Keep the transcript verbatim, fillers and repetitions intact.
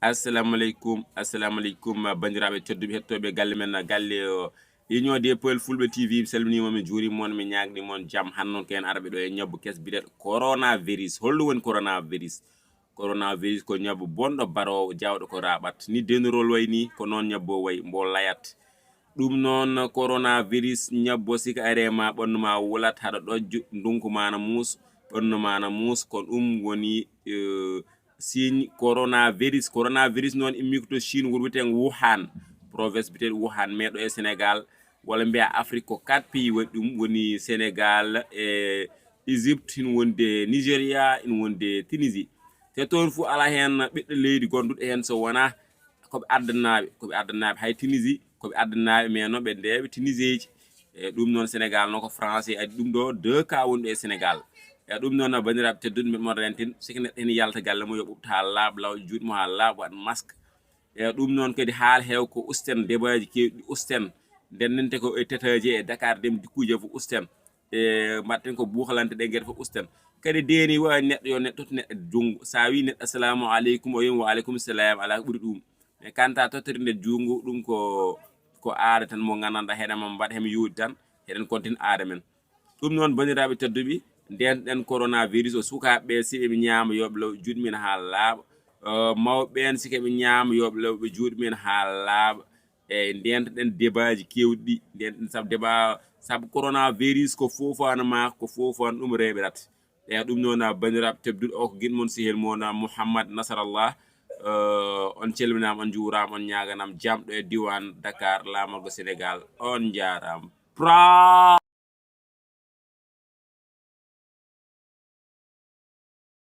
Assalamu aleykum, assalamu aleykum, bandiraɓe tedduɓe hettoɓe galle men, galle o Union des Peuls Fulɓe T V, mi salminima, mi juurima on, mi ñaagni mon jam. Hanno ko en arɓe ɗo e ñabbu kes biyeteɗo coronavirus. Holɗum woni coronavirus? Coronavirus ko ñabbu bonɗo, barowo, jawɗo ko raɓat. Ni denirol way ni, ko noon ñabbu o way, mbo layat. Ɗum noon coronavirus ñabbu o, sika ari e ma, ɓandu ma wulat, haɗa ɗojju, ndunku ma na muus, ɓandu ma na muus, ko ɗum woni, eh, signe coronavirus. Coronavirus noon immi ko to Chine, wuro wiyetee Wuhan, province biyeteeɗo Wuhan, mais ɗo e Sénégal, walla mbiya Afrique, ko quatre pays waɗi ɗum, woni Sénégal, e Égypte, ina wonde Nigeria, ina wonde Tunisie. Te toon fof alaa heen ɓiɗɗo leydi gonduɗo heen so wonaa ko ɓe addanaaɓe, ko ɓe addanaaɓe. Hay Tunisie, ko ɓe addanaaɓe, mais noon ɓe ndeeɓe Tuniseeji. E ɗum noon Sénégal noon ko français addi ɗum ɗo, deux cas woni ɗo e Sénégal. E ɗum noon, bandiraɓe tedduɓe, mbiɗa mon rentin, siko neɗɗo ene yalta galle mum, yo ɓuɓto haa laaɓa, law juuɗe mum haa laaɓa, waɗa masque. E ɗum noon kadi haala heew ko usten, débaaji keewɗi usten, ndendente ko e tetaaji e Dakar Dem Dikkuuji fof usten. E mbaɗten ko buuxalante ɗe geɗe fof usten. Kadi deeni wawi neɗɗo yo neɗɗo totti neɗɗo junngo. Sa wi neɗɗo assalamu aleykum, o yimi wa aleykum salam, ala ko ɓuri ɗum. Mais kanta tottirinde junngo, ɗum ko, ko aada tan mo nganndanɗaa, heɗen mo mbaɗa, heɓe yuudi tan, heɗen kontin aada men. Ɗum noon, bandiraɓe tedduɓe, ndeentoɗen coronavirus o, sukaaɓe ɓe, si ɓe ñaama, yo ɓe law juuɗe men haa laaɓa. Eh, mawɓe ɓeen, si ɓe ñaama, yo ɓe law ɓe juuɗe men haa laaɓa. E ndeentoɗen débaaji keewɗi ɗi, ndeentoɗen sabu débat, sabu coronavirus ko foofano ma, ko foofano ɗum reɓirata. E ɗum noon, bandiraɓe tedduɓe, o ko giɗo mon, sehil mon, Mouhammad Nasarallah. Eh, on calminaama, on njuuraama, on ñaaganama jam ɗo e diwan Dakar, laamorgo Sénégal. On njaaraama. Pra!